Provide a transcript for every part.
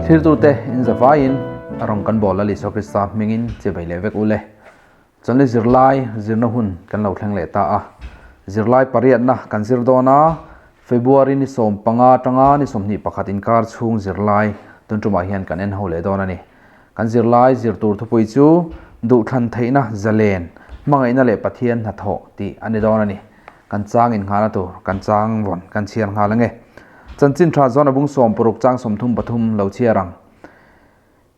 Thirtute in zavaiin a rawn kan bawl Lal Isua Krista hmingin chibai leh vek ule. Chuan le zirlai zirna hun kan lo thleng leh ta a. Zirlai pariatna kan zir dawn a, February ni 15 atanga ni 21 inkar chhung zirlai tun tumah hian kan en ho leh dawn a ni. Kan zirlai zir tur thupui chu Duhthlan theihna zalen, hmangaihna leh Pathian hnathawh tih a ni dawn a ni. Kan chang innghalna tur kan chang vawn kan chhiar nghal ange. Chanchin tha zawn a bung 60 chang 33 lo chhiar ang.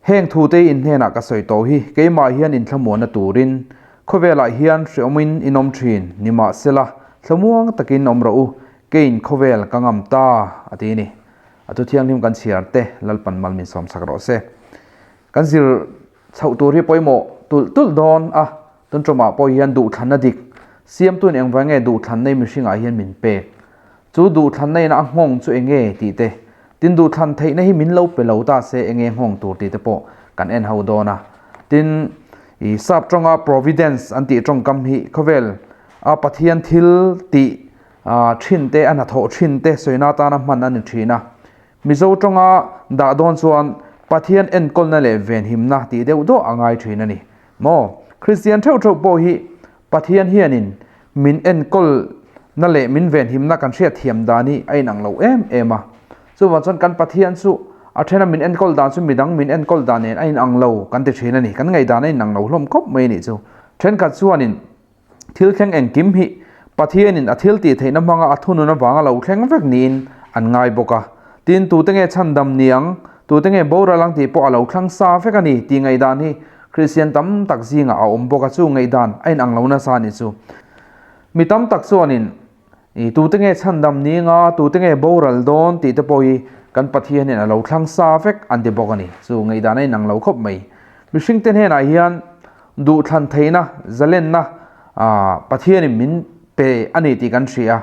Heng thu te in hnenah ka sawi tawh hi keimah hian inthlamuanna turin khawvelah hian hreawmin in awm thin nimahsela thlamuang takin awm rawh u, keiin khawvel ka ngam ta a ti ni. A thu thianghlim kan chhiar te Lalpan mal min sawmsak rawh se. Kan zir chhoh tur hi pawimawh tulh tulh dawn a, tun tumah pawh hian duhthlanna dik siamtuin engvai nge duhthlanna i mihringah hian min pek? Chu duhthlanna ina a nghawng chu enge tih te, tin duhthlan theihna hi min lo pe lo ta se enge nghawng tur tih te pawh kan en ho dawn a. Tin, i sap tawnga providence an tih tawngkam hi khawvel a Pathian thil tih thin te a hnathawh thin te sawina atana hman a ni thin a. Mizo tawnga dah dawn chuan Pathian enkawlna leh venhimna tih deuh deuh a ngai thin a ni. Maw? Kristian theuh theuh pawh hi Pathian hianin min enkawlna leh min venhimna kan hriat thiam dan hi a inang lo em em a. Chuvang chuan kan Pathian chu a thena min enkawl dan chu midang min enkawl dan nen a inang lo kan ti thin a ni. Kan ngaihdan a inang lo hlawm khawp mai a nih chu. Thenkhat chuanin Thil thleng engkim hi Pathianin a thil tih theihna hmanga a thunun avanga lo thleng vek niin an ngai bawk a. Tin, tute nge chhandam niang, tute nge boral ang tih pawh a lo thlang sa vek a ni tih ngaihdan hi Kristian tam tak zingah a awm bawk a, chu ngaihdan a inang lo nasa a nih chu. Mi tam tak chuanin i tute nge chhandam ninga, tute nge boral dawn tih te pawh hi kan Pathianin a lo thlang sa vek an ti bawk a ni. Chu ngaihdan a inang lo khawp mai. Mihringte hnenah hian Duhthlan theihna, zalenna Pathianin min pe a ni tih kan hria.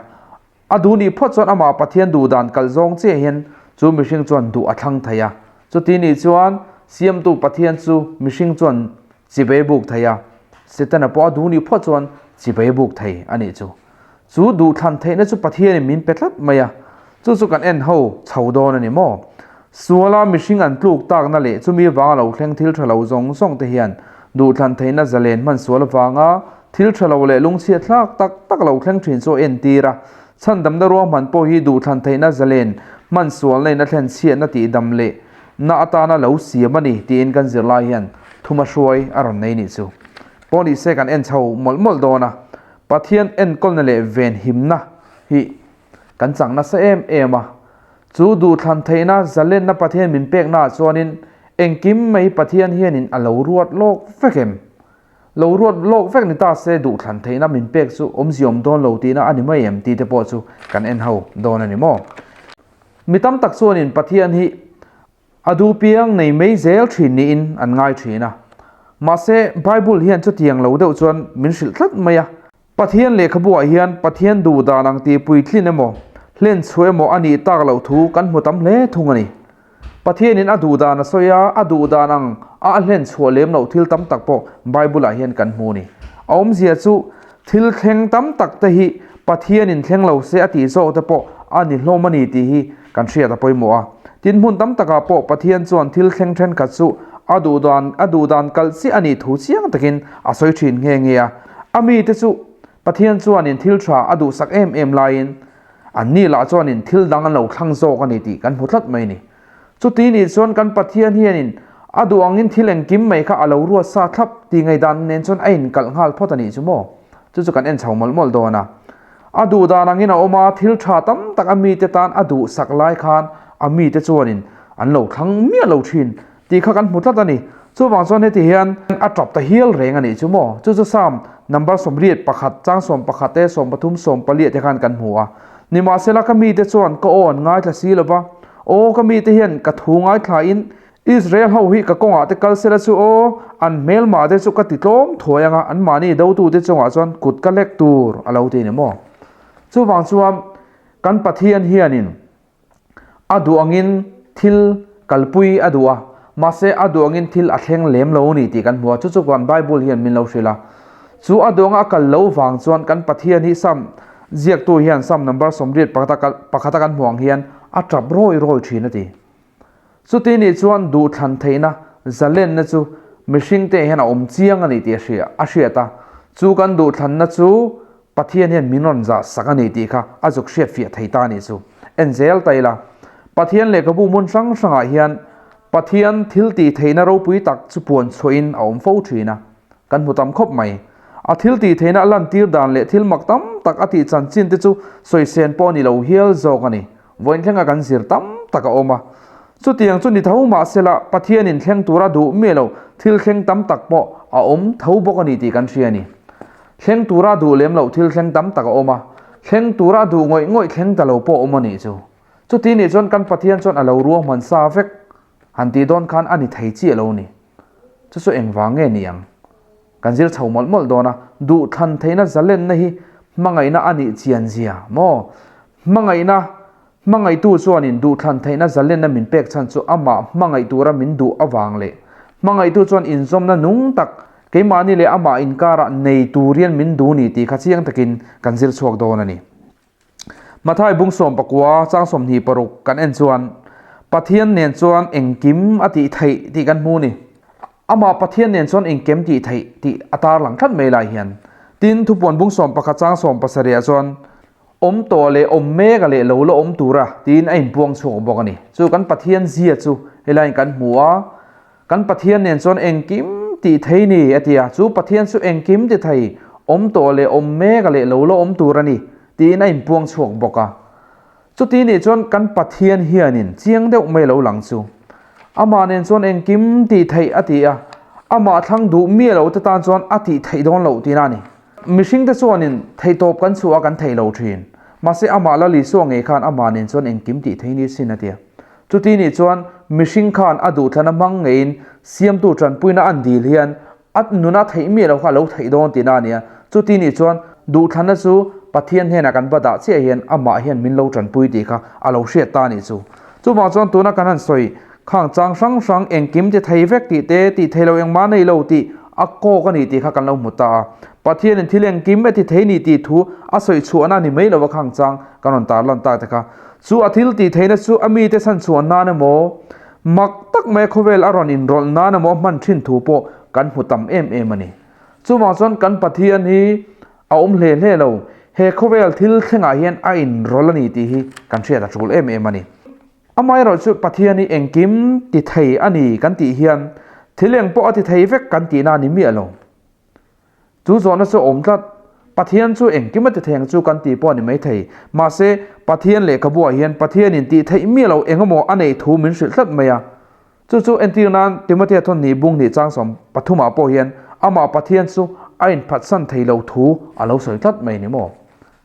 A duh nih phawt chuan amah Pathian duh dan kal zawng chiah hian chu mihring chuan duh a thlang thei a. Chuti nih chuan Siamtu Pathian chu mihring chuan chibei buk thei a, Setana pawh a duh nih phawt chuan chibei buk thei a nih chu. Chu duhthlan theihna chu Pathianin min pe tlat mai a, chu chu kan en ho chho dawn a ni maw? Suala mihring an tluk takna leh chumi vanga lo thleng thil tha lo zawng zawng te hian duhthlan theihna zalen hman sual avanga thil tha lo leh lungchhiat thlak tak tak lo thleng thin chu a entir a. Chhandamna ruahman pawh hi duhthlan theihna zalen hman sualna in a thlen chhiatna tihdam leh na atana lo siam a ni tiin kan zirlai hian thuma hruai a rawn nei nih chu. Pawh ni se kan en chho mawlh mawlh dawn a. Pathian enkawlna leh venhimna hi kan chang nasa em em a, chu duhthlan theihna zalenna Pathian min peknaah chuanin engkim mai Pathian hianin a lo ruat lawk vek em? Lo ruat lawk vek ni ta se duhthlan theihna min pek chu awmzia awm dawn lo tihna a ni mai em tih te pawh chu kan en ho dawn a ni maw? Mi tam tak chuanin Pathian hi A duh piang nei mai zel thin niin an ngai thin a. Mahse, Bible hian chutiang lo deuh chuan min hrilh tlat mai a. Pathian lehkhabuah hian Pathian duh dan ang tih puitlin emaw, hlen chhuah emaw a nih tak loh thu kan hmu tam hle thung a ni. Pathianin a duh dan a sawi a, a duh dan ang a a hlen chhuah lem loh thil tam tak pawh Bible-ah hian kan hmu a ni. A awmzia chu thil thleng tam tak te hi Pathianin thleng lo se a tih zawk te pawh a ni hlawm a ni tih hi kan hriat a pawimawh a. Tin, hmun tam takah pawh Pathian chuan thil thleng thenkhat chu a duh dan a duh dan kalh chiah a nih thu chiang takin a sawi thin nghe nghe a. A mite chu Pathian chuanin thil tha a duhsak em em laiin anni lah chuanin thil dang an lo thlang zawk a ni tih kan hmu tlat mai a ni. Chuti nih chuan kan Pathian hianin a duh angin thil engkim mai kha a lo ruat sa thlap tih ngaihdan nen chuan a inkalh nghal phawt a nih chu maw? Chu chu kan en chho mawlh mawlh dawn a. A duh dan angin a awm a, thil tha tam tak a mite tan a duhsak lai khan a mite chuanin an lo thlang miah lo thin tih kha kan hmu tlat a ni. Chuvang chuan heti hian a tap ta hial reng a nih chu maw? Chu chu Psalm number 81 chang 11 te 13 14 te khan kan hmu a. Nimahsela ka mite chuan ka aw an ngaithla si lo va, Aw ka mite hian ka thu ngaithlain Israel ho hi ka kawngah te kal sela chu aw, an hmelmah te chu ka ti tlawm thuai anga anmahni dotute chungah chuan kut ka lek tur a lo ti ni maw? Chuvang chuan kan Pathian hianin a duh angin thil kalpui a duh a, mahse a duh angin thil a thleng lem lo ni tih kan hmu a, chu chu kan Bible hian min lo hrilh a. Chu a duh anga a kal lo vang chuan kan Pathian hi Sam ziaktu hian Sam number 81 pakhata kan hmu ang hian a tap rawi rawi thin a ti. Chuti nih chuan duhthlan theihna zalenna chu mihringte hian a awm chiang a ni tih a hria a hriat a, chu kan duhthlanna chu Pathian hian min rawn zah sak a ni tih kha a zuk hriat fiah thei ta a nih chu. En zel ta ila, Pathian lehkhabu hmun hrang hrangah hian Pathian thil tih theihna ropui tak chu puan chhuahin a awm fo thin a, kan hmu tam khawp mai. A thil tih theihna a lantir dan leh thil mak tam tak a tih chanchin te chu sawisên pawh a ni lo hial zawk a ni. Vawiin thlenga kan zir tam tak a awm a. Chutiang chu ni tho mahsela Pathianin thleng tura duh miah lo thil thleng tam tak pawh a awm tho bawk a ni tih kan hria a ni. Thleng tura duh lem loh thil thleng tam tak a awm a, thleng tura duh ngawih ngawih thleng ta lo pawh a awm a nih chu. Chuti nih chuan kan Pathian chuan a lo ruahman sa vek han tih dawn khan a ni thei chiah lo ni. Chu chu engvang nge ni ang? Kan zir chho mawlh mawlh dawn a, duhthlan theihna zalenna hi hmangaihna a nih chian zia maw? Hmangaihna, Hmangaihtu chuanin duhthlan theihna zalenna min pek chhan chu amah hmangaih tura min duh avang leh hmangaihtu chuan inzawmna nung tak keimahni leh amah inkarah nei turian min duh ni tih kha chiang takin kan zir chhuak dawn a ni. Mathai bung 19 chang 26 kan en chuan Pathian nen chuan engkim a tih theih tih kan hmu ni. Amah Pathian nen chuan engkem tih theih tih a tarlang tlat mai lai hian. Tin, thupuan bung 11 chang 17 ah chuan Awm tawh leh awm mek a leh lo la awm tura tiin a inpuang chhuak bawk a ni. Chu kan Pathian zia chu helaiin kan hmu a, kan Pathian nen chuan engkim tih thei ni a ti a, chu Pathian chu engkim ti thei, awm tawh leh awm mek a leh lo la awm tur a ni tiin a inpuang chhuak bawk a. Chuti nih chuan kan Pathian hianin chiang deuh mai lo lang chu. Amah nen chuan engkim tih theih a ti a, amah thlang duh miah lo te tan chuan a tih theih dawn loh tihna a ni. Mihringte chuanin theihtawp kan chhuah a kan thei lo thin. Mahse amah Lal Isua ngei khan amah nen chuan engkim tih thei ni sin a tia. Chuti nih chuan mihring khan a duhthlana hmang ngeiin siamtu tanpuina an dil hian a nuna theih miah lo kha a lo theih dawn tihna a nia. Chuti nih chuan duhthlana chu Pathian hnenah kan va dah chiah hian amah hian min lo tanpui tih kha a lo hriat ta a nih chu. Chuvang chuan tuna kan han sawi Khang chang hrang hrang engkim ti thei vek tih te, tih thei lo engmah nei lo tih a kawk a ni tih kha kan lo hmu ta a. Pathianin thil engkim a ti thei ni tih thu a sawi chhuahna a ni mai lo a khang chang kan rawn tar lan tak te kha. Chu a thil tih theihna chu a mite chhan chhuah nan emaw, mak tak mai khawvel a rawn inrawlh nan emaw hman thin thu pawh kan hmu tam em em a ni. Chuvang chuan kan Pathian hi a awm hle hle lo, he khawvel thil thlengah hian a inrawlh a ni tih hi kan hriat a tul em em a ni. Amaherawh chu Pathian hi engkim ti thei a ni kan tih hian thil eng pawh a ti thei vek kan tihna a ni miah lo. Chu zawhna chu a awm tlat. Pathian chu engkim a ti thei ang chu kan tih pawh a ni mai thei. Mahse, Pathian lehkhabuah hian Pathianin tih theih miah lo eng emaw a neih thu min hrilh tlat mai a. Chu chu entir nan Timothea thawn hnih bung hnih chang 13 ah pawh hian amah Pathian chu a inphatsan thei lo thu a lo sawi tlat mai ni maw?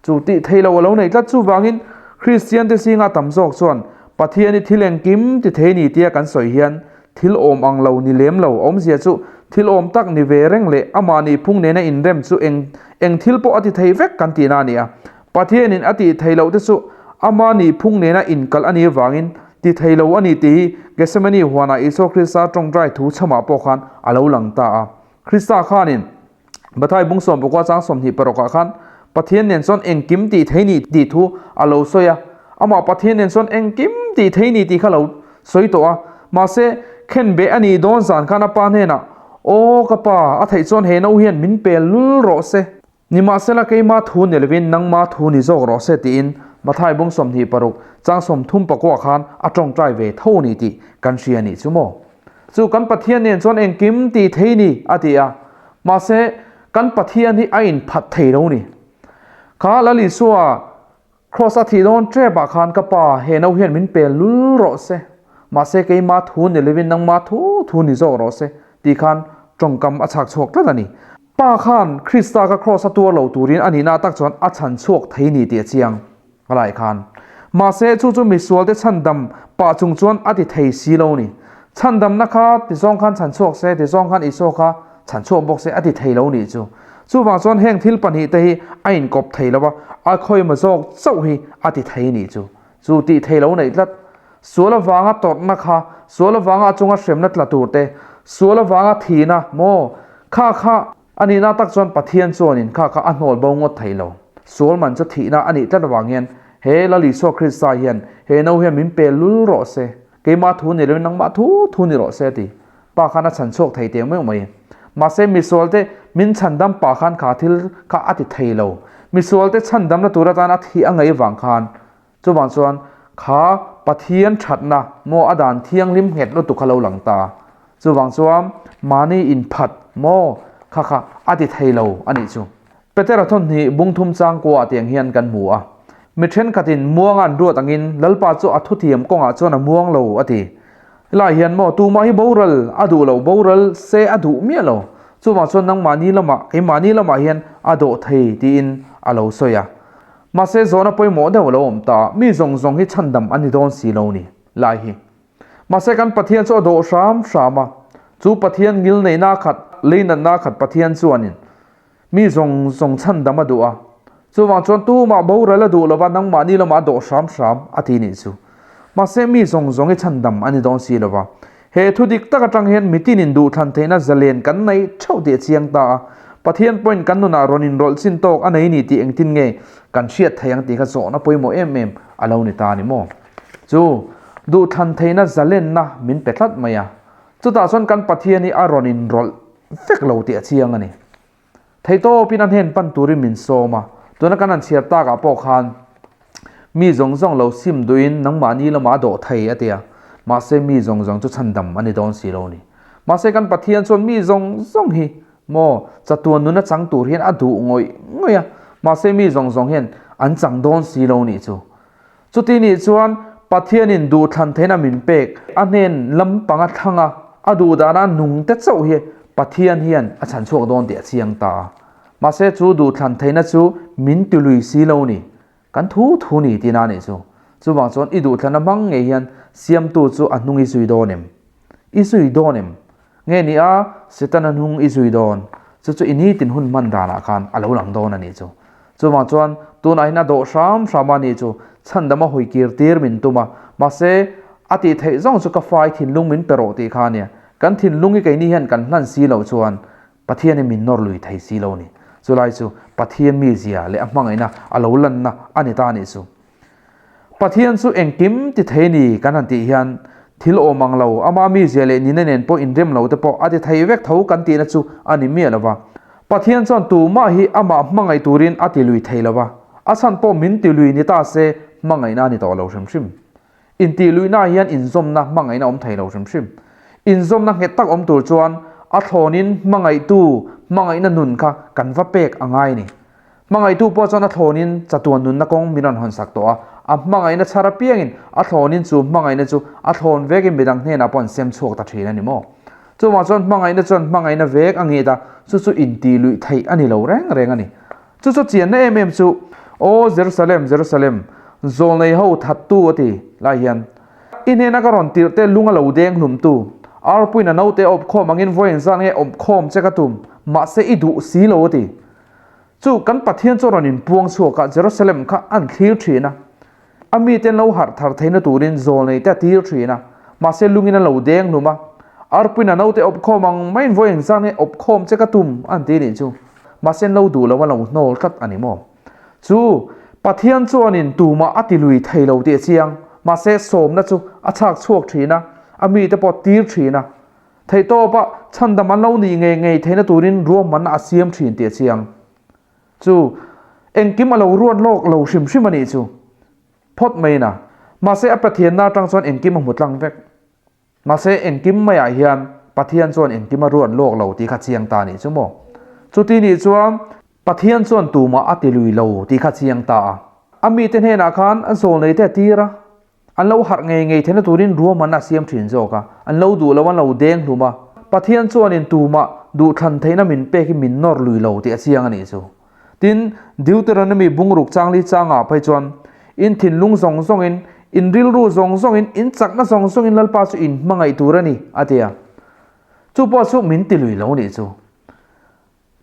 Chu tih theih loh a lo neih tlat chuvangin Kristiante zinga tam zawk chuan Pathian i thil engkim ti thei ni tia kan sawi hian thil awm ang lo ni lem lo awmzia chu thil awm tak ni ve reng leh amah nih phung nena inrem chu eng eng thil pawh a ti thei vek kan tihna a ni a. Pathianin a tih theih loh te chu ama nih phung nena inkalh a nih avangin ti thei lo a ni tih hi Gethsemane huanah Isua Krista tawngtai thu chhamah pawh khan a lo lang ta a. Krista khanin Bathai bung 19 chang 26 ah khan Pathian nen chuan engkim tih thei ni tih thu a lo sawi a, amah Pathian nen chuan engkim tih thei ni tih kha lo sawi tawh a. Mahse, khenbeh a nih dawn zan khan a pa hnenah, Aw ka pa, a theih chuan he no hian min pel lul rawh se. Nimahsela keima thu ni lovin nangma thu ni zawk rawh se tiin Mathai bung 26 chang 34 khan a tawngtai ve tho ni tih kan hria nih chu maw? Chu kan Pathian nen chuan engkim tih thei ni a ti a, mahse kan Pathian hi a inphat thei lo ni. Kha Lal Isua Kraws a thih dawn tep ah khan ka pa he no hian min pel lul rawh se, mahse keima thu ni lovin nangma thu thu ni zawk rawh se tih khan tawngkam a chhak chhuak tlat a ni. Pa khan Krista ka Kraws a tuar lo turin a nihna tak chuan a chhan chhuak thei ni tih a chiang. A lai khan. Mahse, chu chu misualte chhandam pah chung chuan a ti thei si lo ni. Chhandamna kha ti zawng khan chhan chhuak se, ti zawng khan Isua kha chhan chhuak bawk se a ti thei lo nih chu. Chuvang chuan heng thil pahnih te hi a inkawp thei lo va, a khawima zawk chauh hi a ti thei nih chu. Chu tih thei lo neih tlat. Sual avanga tawrhna kha, sual avanga a chunga hremna tla tur te, sual avanga thihna maw, kha kha A nihna tak chuan Pathian chuanin kha kha a hnawl bo ngawt thei lo. Sual man chu thihna a nih tlat avang hian he Lal Isua Krista hian he no hian min pe lul rawh se. Keimah thu ni loin nangmah thu thu ni rawh se a ti. Pa khan a chhan chhuak thei teh meuh mai. Mahse misualte min chhandam pa khan kha thil kha a ti thei lo. Misualte chhandamna tur atan a thih a ngaih vang khan chuvang chuan kha Pathian thatna maw a dan thianghlim nghet lutuk kha lo lang ta. Chuvang chuan mahni inphat maw kha kha a ti thei lo a nih chu. Petera thawmhnih bungthum changkua tiang hian kan hmu a. Mi thenkhatin muanga an ruat angin Lalpa chu a thuthiam kawngah chuan a muang lo a ti. Helai hian maw tumah hi boral a duh lo, boral se a duh miah lo. Chuvang chuan nangmahni lamah, keimahni lamah hian a dawh thei tiin a lo sawi a. Mahse zawhna pawimawh deuh a lo awm ta, mi zawng zawng hi chhandam an ni dawn si lo ni lai hi. Mahse kan Pathian chu a dawh hram hram a, chu Pathian ngilneihna khat, leinatna khat Pathian chuanin Mi zawng zawng chhandam a duh a, chuvang chuan tumah boral a duh lova nangmahni lamah a dawh hram hram a ti nih chu. Mahse mi zawng zawng hi chhandam a ni dawn si lova. He thu dik tak atang hian mitinin duhthlan theihna zalen kan nei theuh tih a chiang ta a. Pathian pawhin kan nunah rawn inrawlh chin tawk a nei ni tih engtin nge kan hriat thei ang tih kha zawhna pawimawh em em a lo ni ta a ni maw? Chu duhthlan theihna zalenna min pe tlat mai a. Chutah chuan kan Pathian hi a rawn inrawlh vek lo tih a chiang a ni. Theihtawpin a hnen pan turin min sawm a, tuna kan han chhiar takah pawh khan mi zawng zawng lo sim duhin nangmahni lamah a dawh thei a ti a, mahse mi zawng zawng chu chhandam a ni dawn si lo a ni. Mahse kan Pathian chuan mi zawng zawng hi maw chatuan nuna chang tur hian a duh ngawih ngawih a, mahse mi zawng zawng hian an chang dawn si lo nih chu. Chuti nih chuan Pathianin duhthlan theihna min pek, a hnen lampang a thlang a, a duhdana nung te chauh hi Pathian hian a chhan chhuak dawn tih a chiang ta a. Mahse chu duhthlan theihna chu min ti lui si lo ni, kan thu thu ni tina nih chu. Chuvang chuan i duhthlanna hmang ngei hian siamtu chu a hnung i zui dawn em? I zui dawn em? Nge ni a, Setana hnung i zui dawn? Chu chu i nitin hun hman danah khan a lo lang dawn a nih chu. Chuvang chuan tunah hian a dawh hram hram a nih chu, chhandam a hawi kir tir min tum a, mahse a tih theih zawng chu ka fai thinlung min pe rawh tih kha a nia. Kan thinlung hi keini hian kan hlan si loh chuan Pathian hi min nawr lui thei si lo a ni. Chulai chu Pathian mizia leh a hmangaihna a lo lanna a ni ta a nih chu. Pathian chu engkim ti thei ni kan han tih hian thil awm ang lo, ama mizia leh nina nen pawh inrem lo te pawh a ti thei vek tho kan tihna chu a ni miah lo va. Pathian chuan tumah hi amah hmangaih turin a ti lui thei lo va, a chhan pawh min ti lui ni ta se hmangaihna a ni tawh lo hrim hrim. Intih luihnaah hian inzawmna hmangaihna awm thei lo hrim hrim. Inzawmna nghet tak awm tur chuan a thlawnin hmangaihtu hmangaihna nun kha kan va pek a ngai a ni. Hmangaihtu pawh chuan a thlawnin chatuan nunna kawng min rawn hawnsak tawh a, a hmangaihna chhar apiangin a thlawnin chu hmangaihna chu a thlawn vekin midang hnenah pawh an sem chhuak ta thin a ni maw? Chuvang chuan hmangaihna chuan hmangaihna vek a nghet a, chu chu intih luih theih a ni lo reng reng a ni. Chu chu chianna em em chu, Aw Jerusalem, Jerusalem, zawlnei ho thattu a ti lai hian, I hnena ka rawn tirh te lung a lo deng hlumtu, arpuiin a naute a awpkhawm angin vawiin zan nge awpkhawm che ka tum, mahse i duh si lo a ti. Chu kan Pathian chu a rawn inpuang chhuak a, Jerusalem kha an thlir thin a. A mite an lo harh thar theihna turin zawlnei te a tir thin a, mahse lungin an lo deng hlum a. Arpuiin a naute awpkhawm ang maiin vawi engzat nge awpkhawm che ka tum an ti nih chu. Mahse an lo duh lo a lo hnawl tlat a ni maw? Chu Pathian chuanin tumah a ti lui thei lo tih a chiang, mahse sawmna chu a chhak chhuak thin a, a mite pawh a tir thin a. Theihtawpa chhandam an lo nih ngei ngei theihna turin ruahmanna a siam thin tih a chiang. Chu engkim a lo ruat lawk lo hrim hrim a nih chu. Phawt mai na. Mahse a Pathianna atang chuan engkim a hmu tlang vek. Mahse engkim maiah hian Pathian chuan engkim a ruat lawk lo tih kha chiang ta a nih chu maw. Chuti nih chuan Pathian chuan tumah a ti lui lo tih kha chiang ta a. A mite hnenah khan a zawlnei te a tir a. An lo harh ngei ngei theihna turin ruahmanna a siam thin zawk a, an lo duh lo, an lo deng hlum a. Pathian chuanin tumah duhthlan theihna min pek hi min nawr lui lo tih a chiang a nih chu. Tin, Deuteronomy bungruk changli changah phei chuan, In thinlung zawng zawngin, in rilru zawng zawngin, in chakna zawng zawngin Lalpa chu in hmangaih tur a ni, a ti a. Chu pawh chu min ti lui lo a nih chu.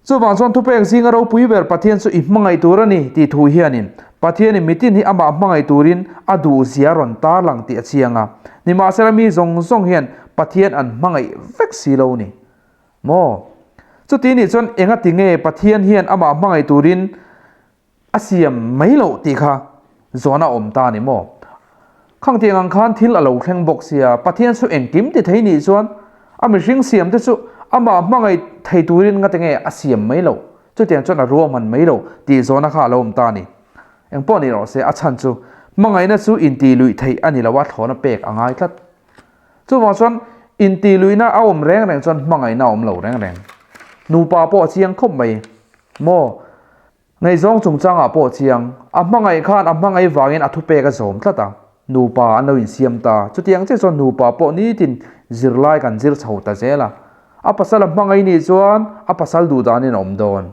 Chuvang chuan thupek zinga ropui ber Pathian chu i hmangaih tur a ni tih thu hianin Pathianin mitin hi amah hmangaih turin a duhzia a rawn tarlang tih a chiang a. Nimahsela mi zawng zawng hian Pathian an hmangaih vek si lo ni maw? Chuti nih chuan engati nge Pathian hian amah hmangaih turin A siam mai loh tih kha zawn a awm ta a ni maw? Khang tiang ang khan thil a lo thleng bawk sia, Pathian chu engkim ti thei nih chuan a mihring siam te chu amah hmangaih thei turin ngate nge a siam mai loh, chutiang chuan a ruahman mai loh tih zawhna kha a lo awm ta a ni. Engpawh ni rawh se, a chhan chu hmangaihna chu intih luih theih a ni lo a, thlawhna pek a ngai tlat. Chuvang chuan intih luihna a awm reng reng chuan hmangaihna a awm lo reng reng. Nupa pawh a chiang khawp mai maw? Ngaihzawng chungchangah pawh chiang, a hmangaih khan a hmangaih vangin a thupek a zawm tlat a, nupa an lo insiam ta. Chutiang chiah chuan nupa pawh nitin zirlai kan zir chho ta zel a. A pasal a hmangaih nih chuan a pasal duhdanin a awm dawn.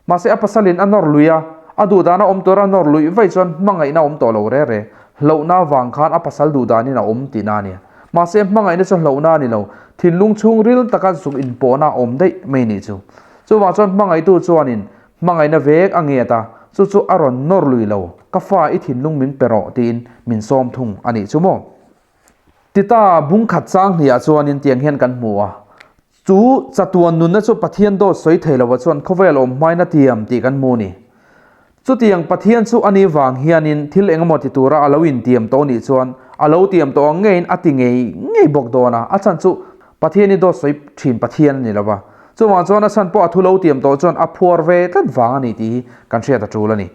Mahse a pasalin a nawr lui a, a duhdan a awm tur a nawr luih vaih chuan hmangaihna a awm tawh lo re re. Hlauhna vang khan a pasal duhdanin a awm tihna a nia. Mahse hmangaihna chu hlauhna a ni lo, thinlung chhungril taka zuk inpawhna a awm daih mai nih chu. Chuvang chuan hmangaihtu chuanin hmangaihna vek a nget a, chu chu a rawn nawr lui lo, ka fa i thinlung min pe rawh tiin min sawm thung a nih chu maw? Tita bungkhat chang hniah chuanin tiang hian kan hmu a, chu chatuan nunna chu Pathian dawt sawi thei lova chuan khawvel awm hmain a tiam tih kan hmu a ni. Chutiang Pathian chu a ni vang hianin thil engemaw ti tura a lo intiam tawh nih chuan a lo tiam tawh ang ngeiin a ti ngei ngei bawk dawn a, a chhan chu Pathian i dawt sawi thin Pathian a ni lo va. Chuvang chuan a chhan pawh a thu lo tiam tawh chuan a phuar ve tlat vang a ni tih hi kan hriat a tul a ni.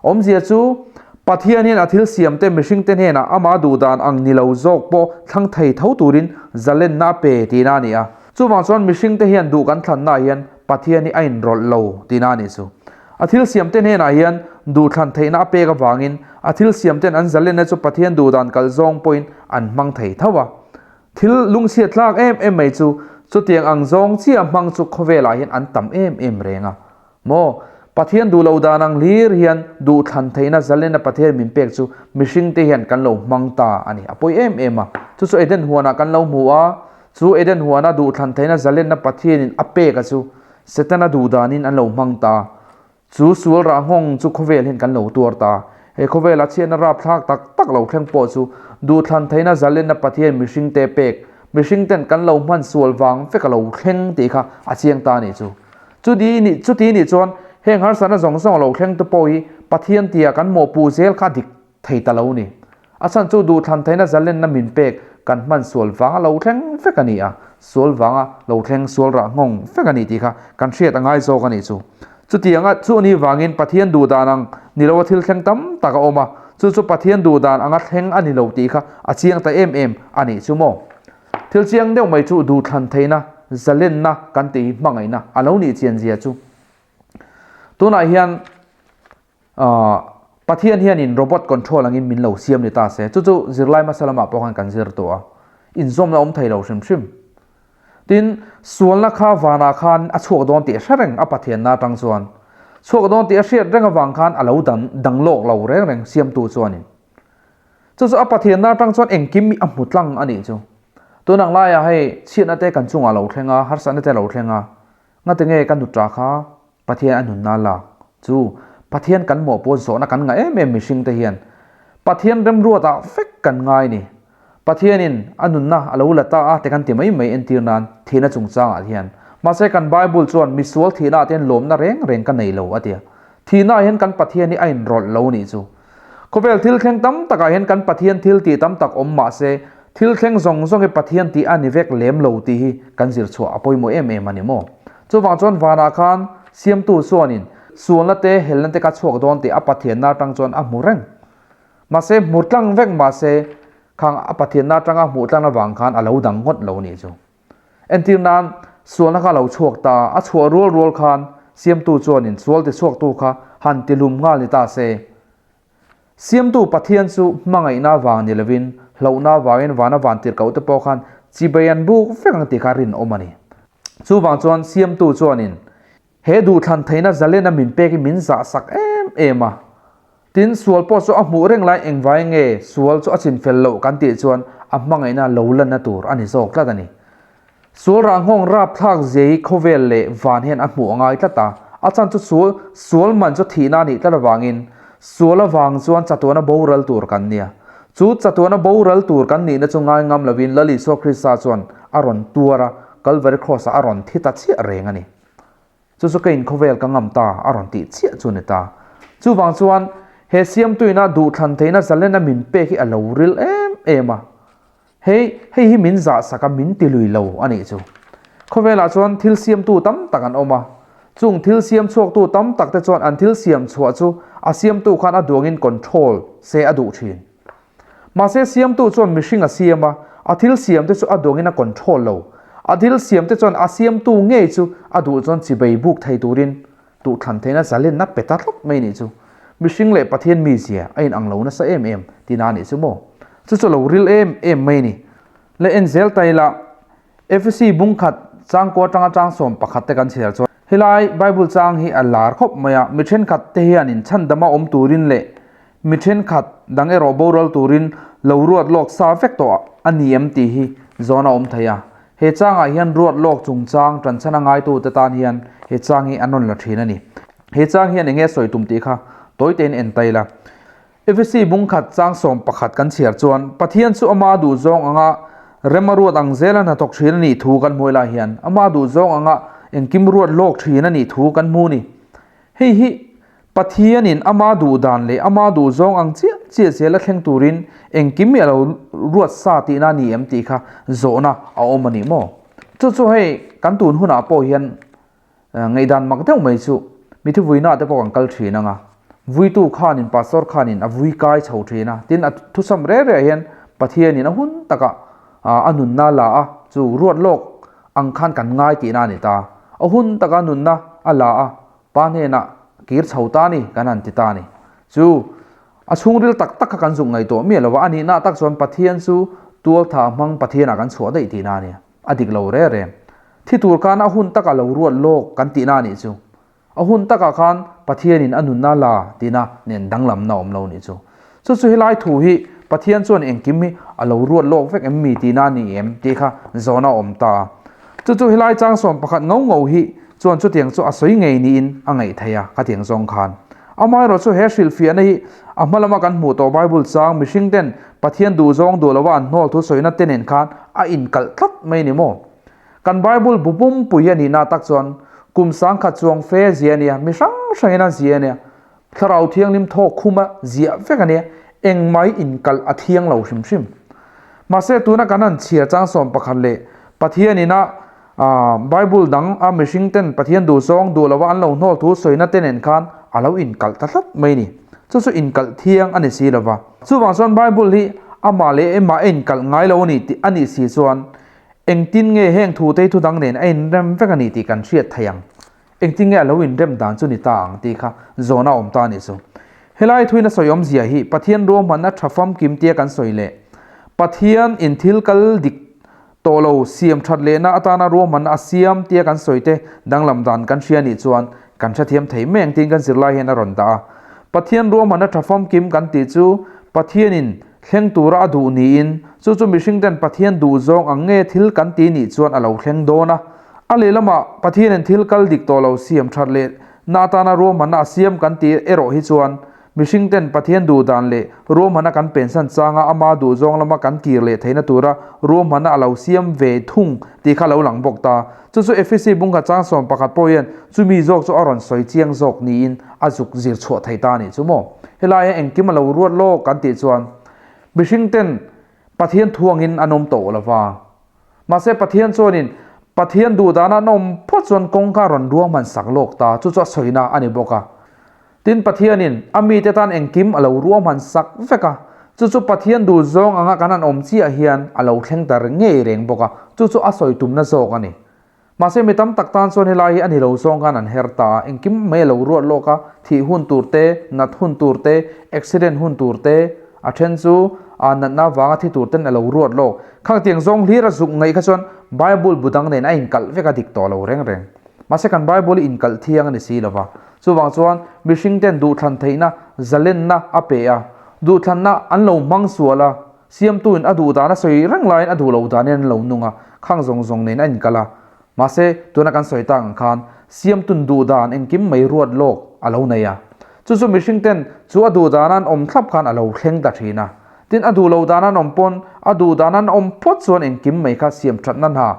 Awmzia chu Pathian hian a thil siamte mihringte hnenah amah duhdan ang ni lo zawk pawh thlang thei tho turin zalenna a pe tihna a ni a. Chuvang chuan mihringte hian duh kan thlannaah hian Pathian hi a inrawlh lo tihna a nih chu. A thil siamte hnenah hian duhthlan theihna a pek avangin a thil siamten an zalenna chu Pathian duhdan kal zawng pawhin an hmang thei tho a. Thil lungchhiat tlak em em mai chu chutiang ang zawng chiah hmang chu khawvelah hian an tam em em reng a. Maw? Pathian duh lo dan ang hlir hian duhthlan theihna zalenna Pathian min pek chu mihringte hian kan lo hmang ta a ni. A pawi em em a. Chu chu Eden huanah kan lo hmu a, chu Eden huana duhthlan theihna zalenna Pathianin a pek a chu Setana duh danin an lo hmang ta. Chu sual rah nghawng chu khawvel hian kan lo tuar ta. He khawvela chhiatna rapthlak tak tak lo thleng pawh chu duhthlan theihna zalenna Pathian mihringte pek, mihringten kan lo hman sual vang vek a lo thleng tih kha a chiang ta a nih chu. Chuti nih chuti nih chuan heng harsatna zawng zawng lo thleng te pawh hi Pathian tia kan mawhpuh zel kha a dik thei ta lo ni. A chhan chu duhthlan theihna zalenna min pek kan hman sual vanga lo thleng vek a ni a, sual vanga lo thleng sual rah nghawng vek a ni tih kha kan hriat a ngai zawk a nih chu. Chutianga chu ni vangin Pathian duhdan ang ni loa thil thleng tam tak a awm a, chu chu Pathian duhdan anga thleng a ni lo tih kha a chiang ta em em a nih chu maw. Thil chiang deuh mai chu duhthlan theihna zalenna kan tih hi hmangaihna a lo nih chian zia chu. Tunah hian Pathian hianin robot control angin min lo siam ni ta se, chu chu zirlai hmasa lamah pawh khan kan zir tawh a, inzawmna awm thei lo hrim hrim. Tin, sualna kha vanah khan a chhuak dawn tih a hre reng a Pathianna atang chuan. Chhuak dawn tih a hriat reng avang khan a lo dang dang lawk lo reng reng siamtu chuanin. Chu chu a Pathianna atang chuan engkim hi a hmu tlang a nih chu. Tunang laiah hei chhiatna te kan chungah lo thleng a, harsatna te lo thleng a, ngati nge ka nuta kha Pathian a nunna lak chu Pathian kan mawhpawh zawhna kan ngah em em mihring te hian Pathian remruatah vek kan ngai ni. Pathianin a nunna a lo la ta a te kan ti mai mai entir nan thihna chungchangah hian. Mahse kan Bible chuan misual thihnaah te hian lawmna reng reng ka nei lo a ti a. Thihnaah hian kan Pathian hi a inrawlh lo nih chu. Khawvel thil thleng tam takah hian kan Pathian thil tih tam tak awm mahse thil thleng zawng zawng hi Pathian tih a ni vek lem lo tih hi kan zir chhuah a pawimawh em em a ni maw? Chuvang chuan vanah khan Siamtu chuanin sualna te helna te ka chhuak dawn tih a Pathianna atang chuan a hmu reng. Mahse hmu tlang vek mahse khang a Pathianna atanga hmuh tlang avang khan a lo dang ngawt lo nih chu. Entir nan, sualna kha a lo chhuak ta, a chhuah rual rual khan Siamtu chuanin sual tichhuaktu kha han tihlum nghal ni ta se. Siamtu Pathian chu hmangaihna avang ni lovin hlauhna avangin vana van tirhkoh te pawh khan chibei an buk vek ang tih kha rinawm a ni. Chuvang chuan Siamtu chuanin he duhthlan theihna zalena min pekin min zah sak em em a. Tin, sual pawh chu a hmuh reng lai engvai nge sual chu a chinfel loh kan tih chuan a hmangaihna lo lanna tur a ni zawk tlat a ni. Sual rah nghawng rapthlak zia hi khawvel leh van hian a hmuh a ngai tlat a, a chan chu sual sual man chu thihna a nih tlat avangin sual avang chuan chatuana boral tur kan nia. Chu chatuana boral tur kan nihna chu ngai ngam lovin Lal Isua Krista chuan a rawn tuar a, Kalvari Kraws ah a rawn thi ta chiah reng a ni. Chu chu ka inkhawvel ka ngam ta a rawn tih chiah chu a ni ta. Chuvang chuan He siamtuina duhthlan theihna zalena min pek hi a lo ril em em a. Hei, hei hi min zahsak a, min ti lui lo a nih chu. Khawvelah chuan thil siamtu tam tak an awm a. Chung thil siam chhuaktu tam tak te chuan an thil siam chhuah chu a siamtu khan a duangin control se a duh thin. Mahse siamtu chuan mihring a siam a, a thil siam te chu a duangin a control lo. A thil siam te chuan a siamtu ngei chu a duh chuan chibei buk thei turin Tuhthlan theihna zalenna pe ta tlat mai nih chu. Mihring leh Pathian mizia a inang lo nasa em em tina nih chu maw? Chu chu lo ril em em mai ni. Le en zel ta ila, Efesi bung khat changkua atanga chang 11 te kan chhiar chuan helai Bible chang hi a lar khawp mai a, mi thenkhat te hianin chhandama awm turin leh mi thenkhat dang erawh boral turin lo ruat lawk sa vek tawh a ni em tih hi zawn a awm thei a. He changah hian ruat lawk chungchang tanchhan a ngaitute tan hian he chang hi a nawn la thin a ni. He chang hian eng nge sawi tum tih kha tawi tein en ta ila. Efesi bung khat chang 11 kan chhiar chuan Pathian chu ama duhzawng anga rem a ruat ang zela hnathawk thin a nih thu kan hmuai lai hian ama duhzawng anga engkim ruat lawk thin a nih thu kan hmu ni. Hei hi Pathianin ama duh dan leh ama duh zawng ang chiah chiah zel a thleng turin engkim hi a lo ruat sa tihna a ni em tih kha zawhna a awm a ni maw? Chu chu hei kan tun hunah pawh hian ngaihdan mak deuh mai chu mi thuvuina te pawh kan kal thin ang a, vuitu khanin pastor khanin a vui kai chho thin a, tin a thusam reh reh hian Pathianin a hun takah a nunna la a, chu ruat lawk ang khan kan ngai tihna a ni ta. A hun taka nunna a la a, Pa hnenah kir chho ta ni kan han ti ta ni. Chu a chhungril tak tak kha kan zuk ngaihtuah miah lo va, a nihna tak chuan Pathian chu tualtha hmang Pathianah kan chhuah daih tihna a nia. A dik lo re re. Thi tur khan a hun takah lo ruat lawk kan tihna a nih chu. A hun takah khan Pathianin a nunna la tihna nen danglamna awm lo nih chu. Chu chu helai thu hi Pathian chuan engkim hi a lo ruat lawk vek em mi tihna a ni em tih kha zawhna a awm ta a. Chu chu helai chang 11 ngau ngau hi chuan chutiang chu a sawi ngei niin a ngaih theih a khatiang zawng khan. Amaherawh chu he hrilhfiahna hi a hma lama kan hmuh tawh Bible chang mihring ten Pathian duh zawng duh lova an hnawl thu sawina te nen khan a inkalh tlat mai ni maw? Kan Bible bu pumpui a nihna tak chuan kum 1000 chuang fe zia a nia, mi hrang hrangin a zia a nia. Thlarau Thianghlim thawk khuma ziah vek a nia, engmai inkalh a thiang lo hrim hrim. Mahse tuna kan han chhiar chang 11 leh Pathian ina Bible dang a mihring ten Pathian duhzawng duh lova an lo hnawl thu sawina te nen khan a lo inkalh ta tlat mai ni. Chu chu inkalh thiang a ni si lova. Chuvang chuan Bible hi amah leh emah a inkalh ngai lo a ni tih a nih si chuan engtin nge heng thu te hi thu dang nen a inrem vek a ni tih kan hriat thei ang. Engtin nge a lo inrem dan chu ni ta ang tih kha zawhna a awm ta a nih chu. Helai thuin a sawi awmzia hi Pathian ruahmanna tha famkim tia kan sawi leh Pathian in thil kal dik tawh lo siam that lehna atana ruahmanna a siam tia kan sawi te danglam dan kan hria nih chuan kan hrethiam thei mai ang tiin kan zirlai hian a rawn dah a. Pathian ruahmanna tha famkim kan tih chu Pathian in thleng tura a duh niin chu chu mihring ten Pathian duh zawng ang nge thil kan ti nih chuan a lo thleng dawn a. A lehlamah Pathianin thil kal dik tawh lo siam that leh na atana ruahmanna a siam kan tih erawh hi chuan mihring ten Pathian duh dan leh ruahmanna kan pensan changa ama duh zawng lama kan kir leh theihna tura ruahmanna a lo siam ve thung tih kha lo lang bawk ta. Chu chu Efesi bungkhat chang 11 pawh hian chumi zawk chu a rawn sawi chiang zawk niin a zuk zir chhuah thei ta a nih chu maw. Helai hian engkim a lo ruat lawk kan tih chuan mihring ten Pathian thuangin an awm tawh lova. Mahse Pathian chuanin Pathian duh dana an awm phawt chuan kawngka rawn ruahman sak lawk ta, chu chu a sawina a ni bawk a. Tin Pathianin a mite tan engkim a lo ruahman sak vek a, chu chu Pathian duh zawng anga kan han awm chiah hian a lo thleng ta ngei reng bawk a, chu chu a sawi tumna zawk a ni. Mahse mi tam tak tan chuan helai hi a ni lo zawng khan an her ta a, engkim mai a lo ruat lawk a, thih hun tur te, nat hun tur te, accident hun tur te, a then chu a natna vanga thi tur ten a lo ruat lawk. Khang tiang zawng hlir a zuk ngaih kha chuan Bible bu dang nen a inkalh vek a dik tawh lo reng reng. Mahse kan Bible hi inkalh thiang a ni si lova. Chuvang chuan mihring ten duhthlan theihna zalenna a pe a, duhthlanna an lo hmang sual a, Siamtuin a duh dan a sawi reng laiin a duh loh danin an lo nung a, khang zawng zawng nen a inkal a. Mahse, tuna kan sawi tak ang khan Siamtun duh dan engkim mai ruat lawk a lo nei a. Chu chu mihring ten chu a duh dana an awm thlap khan a lo thleng ta thin a. Tin, a duh loh dana an awm pawn a duh dana an awm phawt chuan engkim mai kha siam thatna hna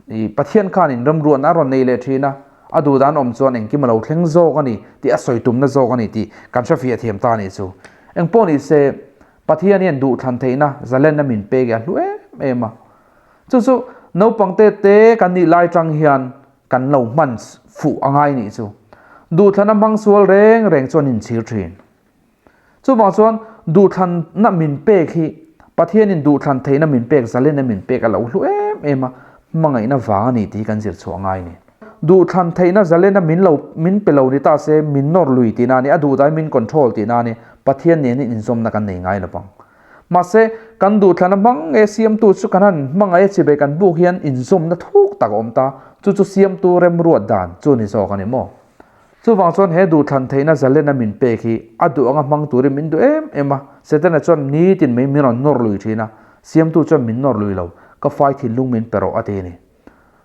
i Pathian khanin remruatna a rawn nei leh thin a. A duh dan awm chuan engkim a lo thleng zawk a ni tih a sawi tumna zawk a ni tih kan hrefiah thiam ta a nih chu. Engpawh ni se, Pathian hian duhthlan theihna zalenna min pek i a hlu em em a. Chu chu naupang te te kan nih lai tang hian kan lo hman fuh a ngai nih chu. Duhthlanna hmang sual reng reng chuan inchhir thin. Chuvang chuan duhthlanna min pek hi Pathianin duhthlan theihna min pek zalenna min pek a lo hlu em em a, hmangaihna vang a ni tih hi kan zir chhuah ngai a ni. Duhthlan theihna zalenna min lo min pe lo ni ta se min nawr lui tihna a ni, a duhdahin min control tihna a ni, Pathian nenin inzawmna kan nei ngai lo vang. Mahse, kan duhthlana hmang nge siamtu chu kan han hmangaih a chibai kan buk hian inzawmna thuk tak a awm ta, chu chu siamtu remruat dan chu a ni zawk a ni maw? Chuvang chuan he duhthlan theihna zalena min pek hi a duh anga hmang turin min duh em em a, Setana chuan nitin mai min rawn nawr lui thin a, siamtu chuan min nawr lui lo, ka fai thinlung min pe rawh a ti a ni.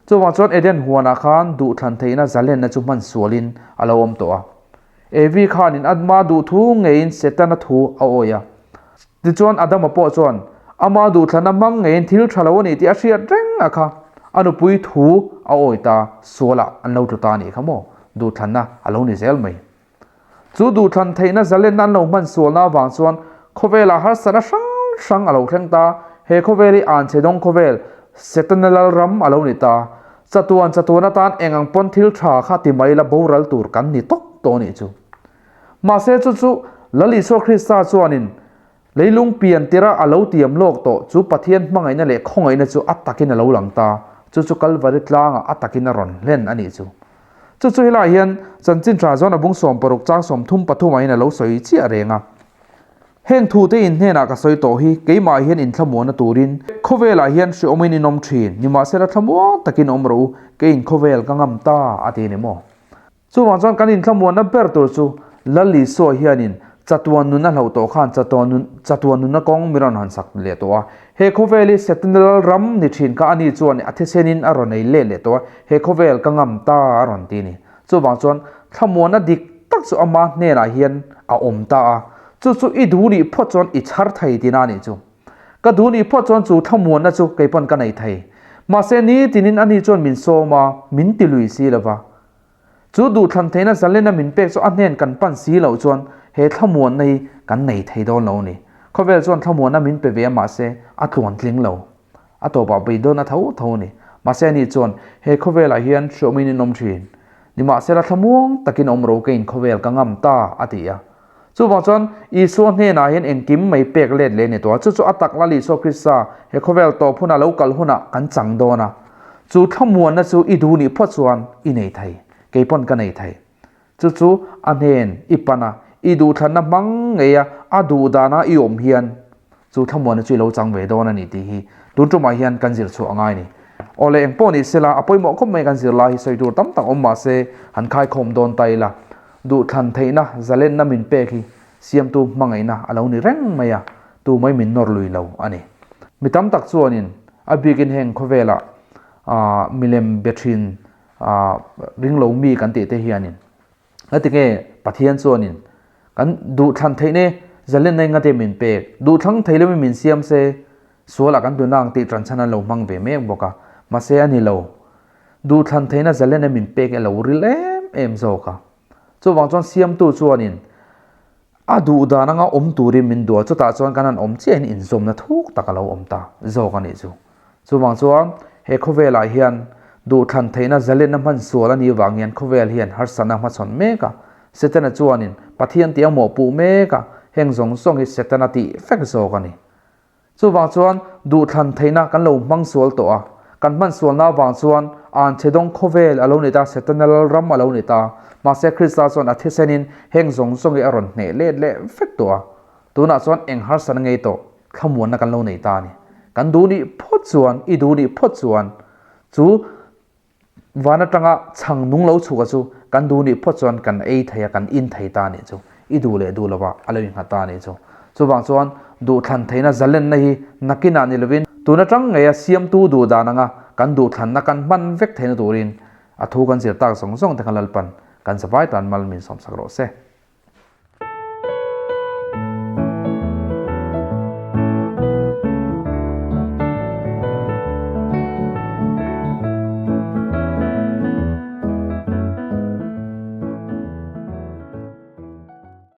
Chuvang chuan Eden huanah khan duhthlan theihna zalenna chu hman sualin a lo awm tawh a. Evi khanin Adma duh thu ngeiin Setana thu a awih a. Tichuan Adama pawh chuan ama duhthlanna hmang ngeiin thil tha lo a ni tih a hriat reng a kha. A nupui thu a awih ta, sualah an lo tlu ta a nih kha maw? Duhthlanna a lo ni zel mai. Chu duhthlan theihna zalenna an lo hman sualna avang chuan khawvelah harsatna hrang hrang a lo thleng ta. He khawvel hi anchhe dawng khawvel, Setana lalram a lo ni ta. Chatuan chatuan atan eng ang pawn thil tha kha ti mai la boral tur kan ni tawk tawh a nih chu. Mahse chu chu Lal Isua Krista chuanin leilung pian tira a lo tiam lawk tawh chu Pathian hmangaihna leh khawngaihna chu a takin a lo lang ta. Chu chu Kalvari tlangah a takin a rawn hlen a nih chu. Chu chu helaiah hian chanchin tha zawn a bung 60 chang 33 ah hian a lo sawi chiah reng a. Heng thute in hnenah ka sawi tawh hi keimah hian inthlamuanna turin khawvelah hian hreawmin in awm thin, nimahsela thlamuang takin awm rawh u, keiin khawvel ka ngam ta a ti a ni maw? Chuvang chuan kan inthlamuanna ber tur chu Lal Isua hianin chatuan nun a hlauh tawh khan chatuan nunna kawng min rawn han sak leh tawh a. He khawvel hi Setana lal ram ni thin kha ani chuan a thisenin a rawn ei let leh tawh a, he khawvel ka ngam ta a rawn ti a ni. Chuvang chuan thlamuanna dik tak chu ama hnenah hian a awm ta a, chu chu i duh nih phawt chuan i chhar thei tihna a nih chu. Ka duh nih phawt chuan chu thlamuanna chu kei pawn ka nei thei. Mahse nitinin ani chuan min sawm a, min ti lui si lo va. Chu duhthlan theihna zalena min pek chu a hnen kan pan si loh chuan he thlamuanna hi kan nei thei dawn lo a ni. Khawvel chuan thlamuanna min pe ve a mahse a tluan tling lo. A tawpah beidawn a tho tho a ni. Mahse ani chuan he khawvelah hian hriawmin in awm thin. Nimahsela thlamuang takin awm ro keiin khawvel ka ngam ta a ti a. Chuvang chuan Isua hnenah hian engkim mai pek let leh a ni tawh a, chu chu a tak Lal Isua Krista he khawvel tawp huna lo kal hunah kan chang dawn a. Chu thlamuanna chu i duh nih phawt chuan i nei thei, kei pawn ka nei thei. Chu chu a hnen i pan a, i duhthlanna hmang ngei a, a duh dana i awm hian chu thlamuanna chu i lo chang ve dawn a ni tih hi tun tumah hian kan zir chhuah a ngai a ni. Awle eng pawh ni sela a pawimawh khawp mai kan zir lai hi sawi tur tam tak awm mahse han khaikhawm dawn ta ila duhthlan theihna zalenna min pek hi siamtu hmangaihna a lo ni reng mai a, tu mai min nawr lui lo a ni. Mi tam tak chuanin a bikin heng khawvelah milem be thin ring lo mi kan tih te hianin Ngatinge Pathian chuanin kan duhthlan theih ne zalenna in ngate min pek, duhthlang thei loin min siam se sualah kan tuna ang tih ṭanchhan an lo hmang ve mek bawk a, mahse a ni lo. Duhthlan theihna zalenna min pek e lo ril em em zawk a. Chuvang chuan siamtu chuanin a duh dan anga awm turin min duh a, chutah chuan kan han awm chiahin inzawmna thuk tak a lo awm ta zawk a nih chu. Chuvang chuan he khawvelah hian duhthlan theihna zalenna hman sual a nih vang hian khawvel hian harsatna hmachhawn mek a. Setana chuanin Pathian tih a mawhpuh mek a, heng zawng zawng hi Setana tih vek zawk a ni. Chuvang chuan duhthlan theihna kan lo hmang sual tawh a, kan hman sualna avang chuan anchhe dawng khawvel a lo ni ta, Setana lalram a lo ni ta. Mahse Krista chuan a thisenin heng zawng zawng hi a rawn hneh let leh vek tawh a. Tunah chuan eng harsatna ngei tawh thlamuanna kan lo nei ta a ni. Kan duh nih phawt chuan, i duh nih phawt chuan chu van atanga chhang nung lo chhuka chu kan duh nih phawt chuan kan ei thei a, kan in thei ta a nih chu. I duh leh duh lova a lo innghat ta a nih chu. Chuvang chuan duhthlan theihna zalenna hi nakinah ni lovin tun atang ngeia siamtu duh dan anga kan duhthlanna kan hman vek theihna turin a thu kan zir tak zawng zawng te kha Lalpan kan zavai tan mal min sawmsak rawh se.